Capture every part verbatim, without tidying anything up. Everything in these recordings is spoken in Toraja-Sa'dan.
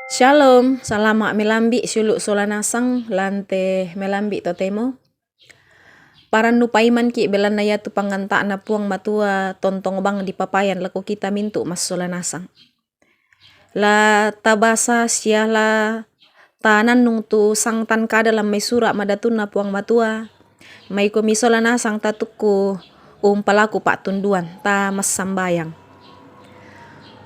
Shalom, salama' melambi' siulu' sola nasang lan te melambi' totemo. Parannu paimanki' belanna iatu panganta'na Puang Matua tontong bang dipapayan lako kita mintu' massola nasang. La tabasa sia la tanannung tu sangtan kada lan mai Sura' Madatunna Puang Matua, maikomi sola nasang tatukku umpalaku pa'tunduan, ta massambayang.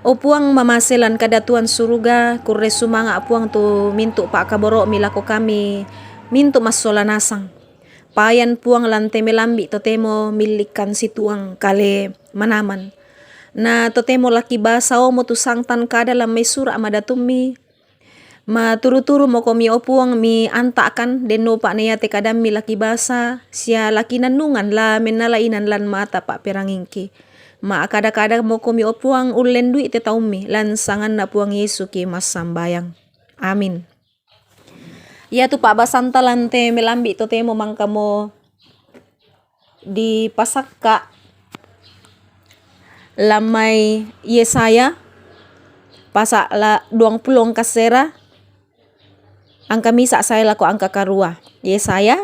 O Puang mamase lan kadatuan suruga, kurre sumanga' Puang tu mintu' pa'kaboro'mi lako kami mintu' massola nasang. Payan Puang lan te melambi' totemo millikkan situang kale manaman. Na totemo la kibasa omo tu sangtan kada lan mai Sura' Madatummi. Maturu-turu mokomi o Puang mi anta'kan, dennopa na iate kadammi la kibasa, sia la kinannungan la mennala inan lan mata pa'perangingki. Ma'kada-kada mokomi o Puang ullendui te taummi, lan sanganna Puang Yesu ki massambayang. Amin. Iatu pa'basanta lan te melambi' totemo mangkamo dipasakka' lan mai Yesaya, pasala' duangpulo angka sera, angka misa' sae lako angka karua. Yesaya,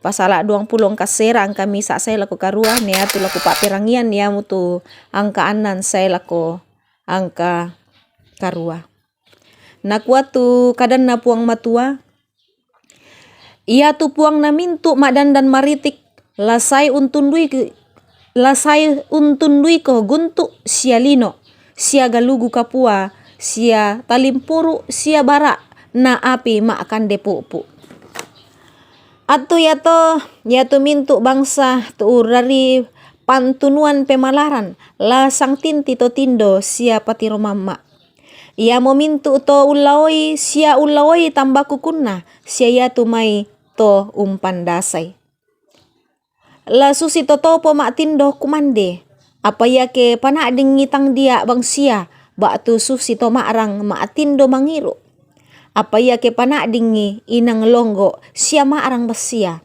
pasala' duangpulo angka sera, angka misa' sae lako karua, na iatu lako pa'perangian, iamotu angka annan sae lako angka karua. Nakua tu kadanna Puang Matua, iatu Puangna mintu' ma'dandan maritik, la sae untundui, la sae untunduiko guntu' sia lino', sia galugu kapua, sia talimpuru', sia bara' na api ma'kande pu'pu'. Attu iato, iatu mintu' bangsa tu urrari pantunuan pemalaran, la sangtinti to tindo sia patiromamma'. Iamo mintu' to ullaoi sia ullaoi tambakukunna, sia iatu mai to umpandasai. La susi to topo ma'tindo kumande, apa iake pana'dingngi tang dia' bangsia, ba'tu susi to ma'rang ma'tindo mangiru'. Apa iake pana'dingngi inang longgo' sia ma'rang bassia,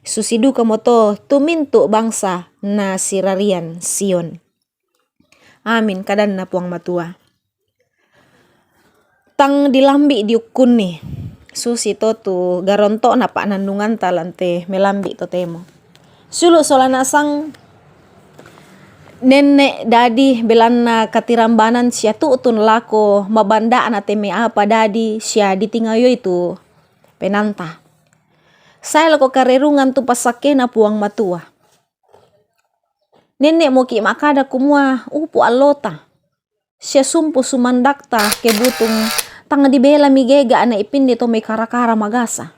susi dukamoto tu mintu' bangsa nasirarian Sion. Amin, kadanna Puang Matua. Tang dilambi' diukkunni, susi to tu garonto'na pa'nannunganta lan te melambi' totemo. Siulu' sola nasang, nenne' dadi belanna katirambanan sia tu'tun lako mabanda'na te mai apa dadi sia ditingayoi tu penaanta. Sae lako karerungan tu passakkena Puang Matua. Nenne'moki' ma'kada kumua, upu' allota, sia sumpu sumandakta ke butung, tang dibelami gega' na ipinne to mai kara-kara magasa.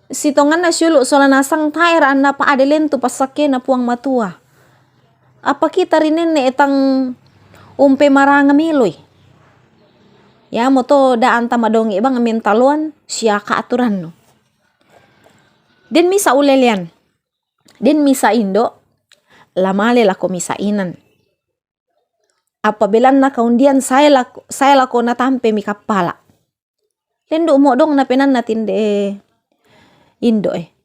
Sitonganna siulu' sola nasang taera' anna pa'ade lentu passakkena Puang Matua. Apa kita ri nenne' tang umpemaranga meloi. Iamoto da' anta madonge' bang mentaloan sia ka'turannu. Den misa' ulelean. Den misa' indo', la male lako misa' inan. Apa belanna kaundian sae lako, sae lako natampemi kappala'. Lendu' mo'dong napenanna tinde indo'e.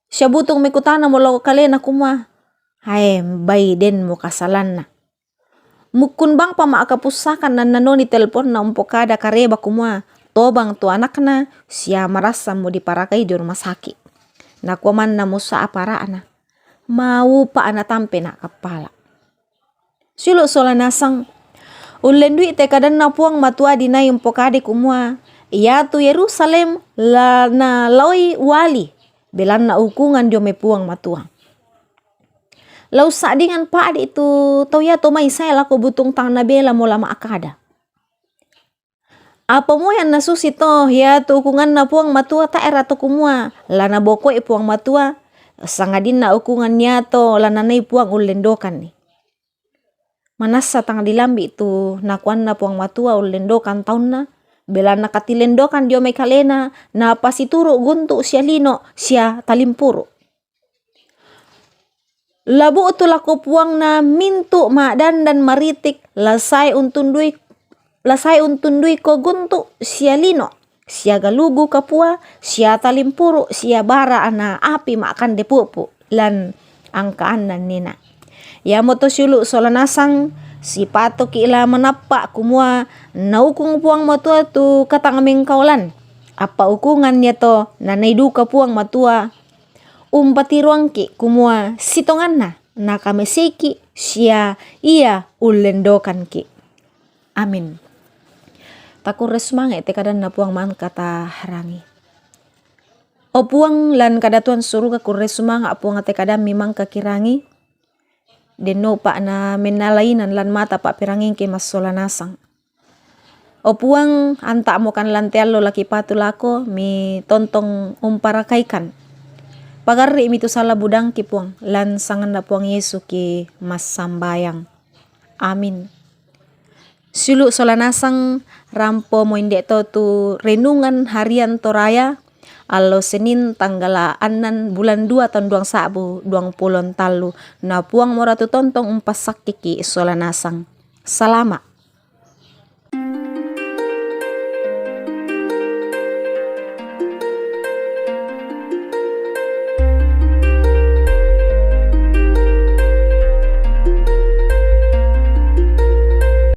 Sia butung mekutanamo lao kalena kumua, hae, mbai denmo kasalanna. Mukkun bangpa ma'kapussakan nannanoni telponna umpokada kareba kumua, tobang tu anakna, sia marassammo diparakai dio rumah saki'. Nakua manna Musa apara'na, maupa' natampe na' kappala'. Siulu' sola nasang, ullendui te kadanna Puang Matua dinai umpokade kumua, iatu Yerusalem la nalaoi uali, belanna ukungan dio mai Puang Matua. La ussa'dingan pa'di' tu tau iato mai sae lako butung tang nabelamo la ma'kada. Apa moi anna susi to, iatu ukunganna Puang Matua tae'ra to kumua, la naboko'i Puang Matua, sangadinna ukungan iato la nanai Puang ullendokanni. Manassa tang dilambi' tu nakuanna Puang Matua ullendokan taunna, belanna katilendokan dio mai kalena, napasituru' guntu' sia lino' sia talimpuru'. La bu'tu lako Puangna mintu' ma'dandan maritik, la sae untundui, la sae untunduiko guntu' sia lino', sia galugu kapua, sia talimpuru', sia bara' na api ma'kande pu'pu', lan angka annan nena'. Iamoto siulu' sola nasang, Sipatuki' la manappa' kumua naukung Puang Matua tu katamengkaolan. Apa ukungan iato nanaiduka Puang Matua umpatiruangki' kumua sitonganna nakamaseiki' sia Ia ullendokanki'. Amin. Takurre sumanga'i te kadanna Puang mangka taharangi. O Puang lan kadatuan suruga, kurre sumanga' Puang te kadammi mangka kirangi. Dennopa na mennalainan lan mata pa'perangingki massola nasang. O Puang, anta'mokan lan te allo la kipatu lako, mi tontong umparakaikan. Pagarri'mi tu sala budangki Puang, lan sanganna Puang Yesu ki massambayang. Amin. Siulu' sola nasang, rampomo inde to tu renungan harian Toraya, allo Senin tanggala annan bulan dua taun duang sa'bu duang pulo tallu, na Puang mora tu tontong umpassakkiki' sola nasang. Salama'.